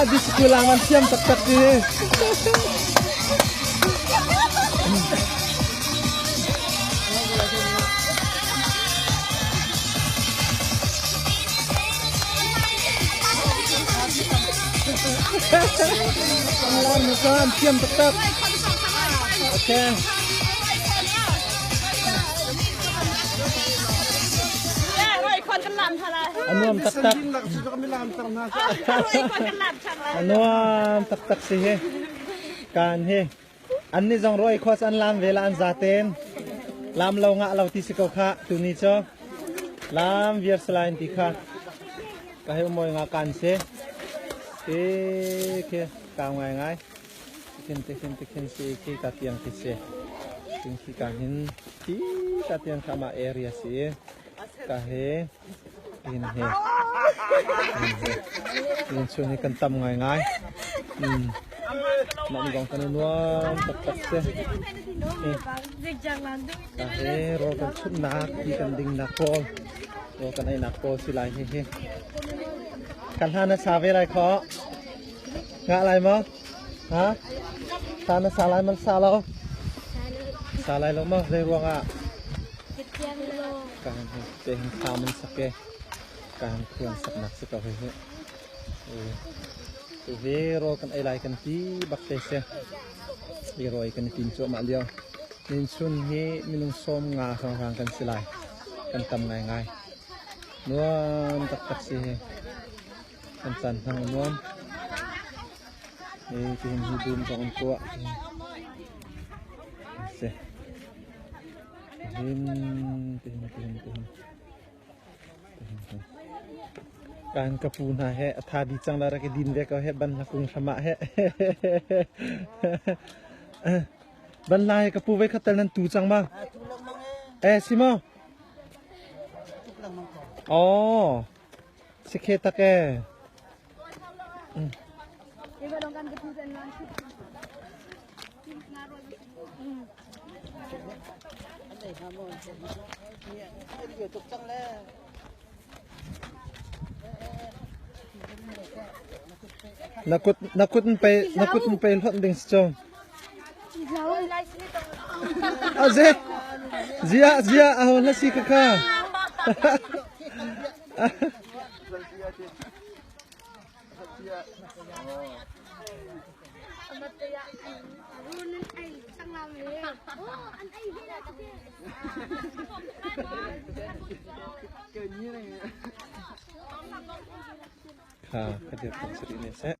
Disco lam an thiam taktak ti. Lam na an thiam taktak. Okay. A nuam taktak. A nuam taktak si hi. Kan hi. An ni zong roi khos an lam ve la an zaten. Lam lo nga lo ti si ko kha tu ni cho. Lam viar salain ti kha. Ka he moi nga kan se. Ke ke ka ngai ngai. Khin te khin te khin si khi ka tiang ti si. Ting khi ka hin khi ka tiang kha ma area si. Ka he in he in chun hi kan tam ngai ngai. Mah mi kan nuam taktak si. Ka he rawl kan chumnak ti kan ding nak pawl rawl kan ei nak pawl si lai hi hi. Kan hlan na sa ve lai kho. Ngah lai maw? Ha? Sa na sa lai man sa lo? Sa lai lo maw? Zei ruangah? Kan te hin thla man sak e. Kan khuan sak nak si ko hi hi. Tu hi rawl kan ei lai kan ti bak te si. Hi rawi kan i tim cuahmah lio. Nin chun hi minung sawm nga hrawnghrang kan si lai. Kan tam ngaingai. Nuam taktak si hi. Kan caan hmang a nuam. Hi tihin hi dum zong an tuah. Si. Tihin tihin tihin tihin. Kan ka pu hna he a tha di cang la rak i din ve ko he ban la kung hrama he. Ban lai ka pu ve khat tal nan tu cang ma? Eh si mo? Oh. Sikhe tak e. Na kut na kut pe na kut pe hlot ding si chong. Aze zia zia a hon la si ka kha. Kha ka dir kan sari ne seh.